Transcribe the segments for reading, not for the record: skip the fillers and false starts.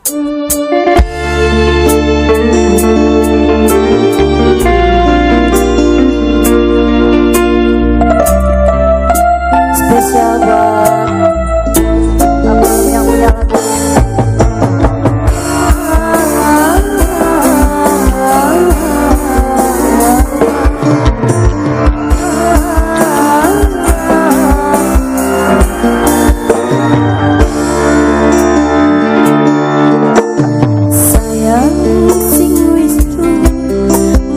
Spesial buat abang yang punya lagu. Sayang sing wis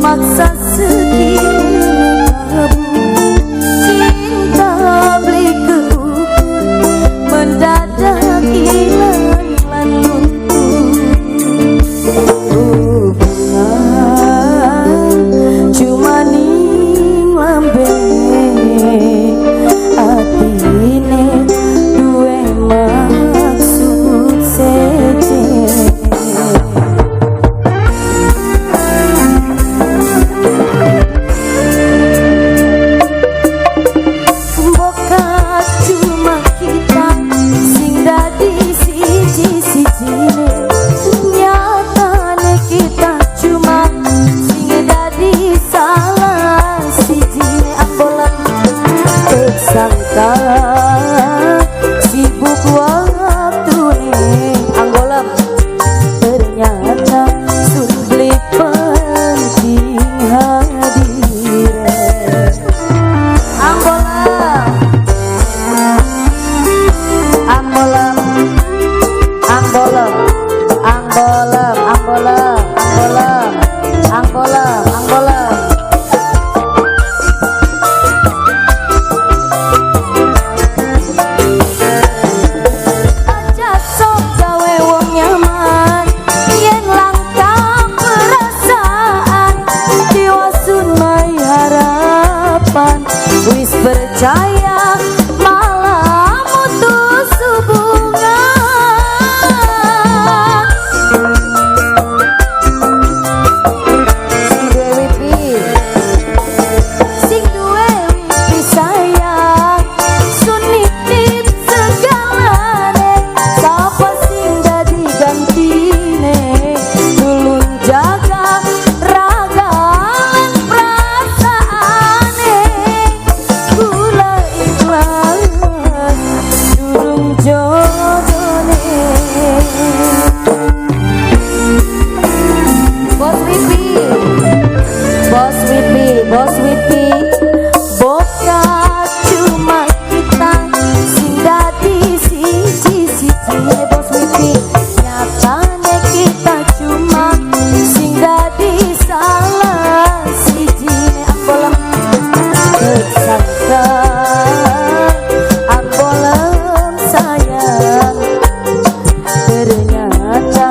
maksa segini kabur, cinta beli keukur mendadak hilang lan luntur. Hubungan cuma ning lambe atine duwe maksud seje. Bokat cuma kita sing dadi siji-sijine, nyatane kita cuma sing dadi salah sijine. Ambolan tersangka sibuk waktune anggolam, ternyata sun beli penting hadire. Ambolam, ambolam, ambolam, ambolam, ambolam, ambolam, ambolam, ambolam. Aja sok gawe wong nyaman yen langka perasaan, diwasun mai harapan wis percaya malah mutus hubungan. Sing duwe wipi, sing duwe wipi sayang, sun nitip segalane, sapa sing dadi gantine, tulung jaga raga lan perasaane. Kula ikhlas durung jodone. Bos Wipi, Bos Wipi, Bos Wipi, bokat cuma kita sing dadi siji-siji. Bos Wipi, nyatane kita cuma sing dadi salah siji. Ambolam tersangka, ambolam sayang, ternyata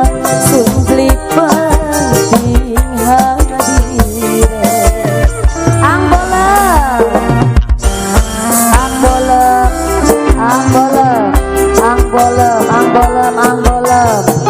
sun beli penting hadire. Ambolam, ambolam, ambolam, ambolam, ambolam, ambolam.